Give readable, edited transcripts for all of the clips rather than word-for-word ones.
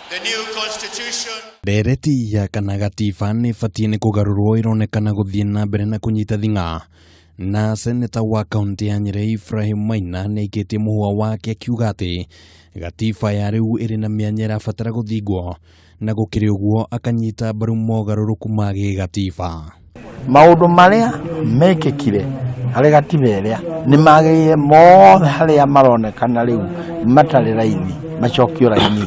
The new constitution. Ndereti ya kana gatiba nĩ ĩbatiĩ nĩ kũgarũrwo ĩronekana gũthiĩ na mbere na kũnyita thing'a na seneta wa kaunti ya Nyĩrĩ Ibrahim Maina nĩ aikĩtie mũhũa wake akiuga atĩ gatiba ya rĩu ĩrĩ na mĩanya ĩrabatara gũthingwo na gũkĩrĩ ũguo akanyita mbaru mogarũrũku ma gĩgatiba. Maũndũ marĩa mekĩkire harĩ gatiba ĩrĩa nĩ magĩrĩire mothe harĩa maronekana rĩu matarĩ raini macokio raini.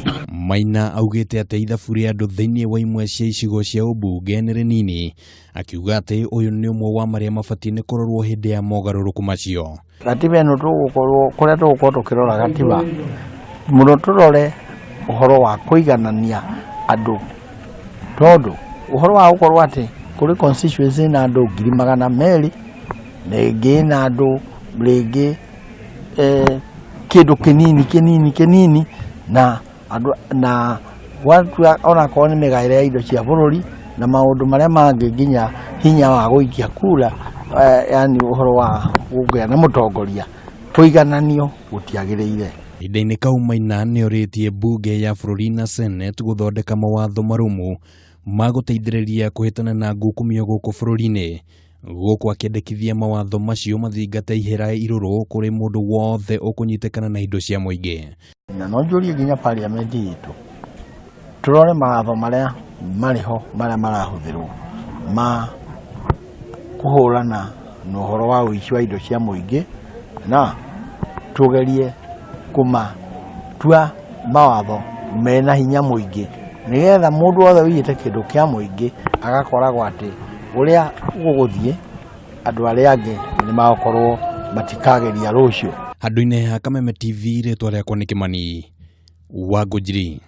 Maina augĩte atĩ ithabu rĩa andũ thĩinĩ wa imwe cia icigo cia ũmbunge nĩ rĩnini, akiuga atĩ ũyũ nĩ ũmwe wa marĩa mabatiĩ nĩ kũrorwo hĩndĩ ya mogarũrũku macio. Gatiba ĩno tũgũkorwo kũrĩa tũgũkorwo tũkĩrora gatiba mũno tũrore ũhoro wa kũiganania andũ tondũ ũhoro wa gũkorwo atĩ kũrĩ constituency ĩna andũ 200,000 na ĩngĩ ĩna andũ rĩngĩ kĩndũ kĩnini kĩnini kĩnini na andũ na gwatua onakorwo nĩ mĩgaĩre ya indo cia bũrũri na maũndũ marĩa mangĩ nginya hinya wa gũikia kura, yani ũhoro wa kũgĩa na mũtongoria kũigananio gũtiagĩrĩire. Kahinda-inĩ kau Maina nĩorĩtie mbunge ya bũrũri na Senate gũthondeka mawatho marũmu ma gũteithĩrĩria kũhĩtana na ngukumio gũkũ bũrũri-inĩ gũkũ akĩendekithia mawatho macio mathingate ihera irũrũ kũrĩ mũndũ wothe ũkũnyitĩkana na indo cia mũingĩ. Na no njũrie nginya parliament itũ tũrore mawatho marĩa marĩ ho marĩa marahũthĩrwo ma kũhũrana na ũhoro wa ũici wa indo cia mũingĩ na tũgerie kũmatua mawatho mena hinya mũingĩ nĩgetha mũndũ wothe ũiyĩte kĩndũ kĩa mũingĩ agakoragwo atĩ ũrĩa gũgũthiĩ andũ arĩa angĩ nĩ magũkorwo matikageria rũciũ. Handũ-inĩ ha Kameme TV rĩtwa rĩakwa nĩ Kĩmani wa Ngũnjiri.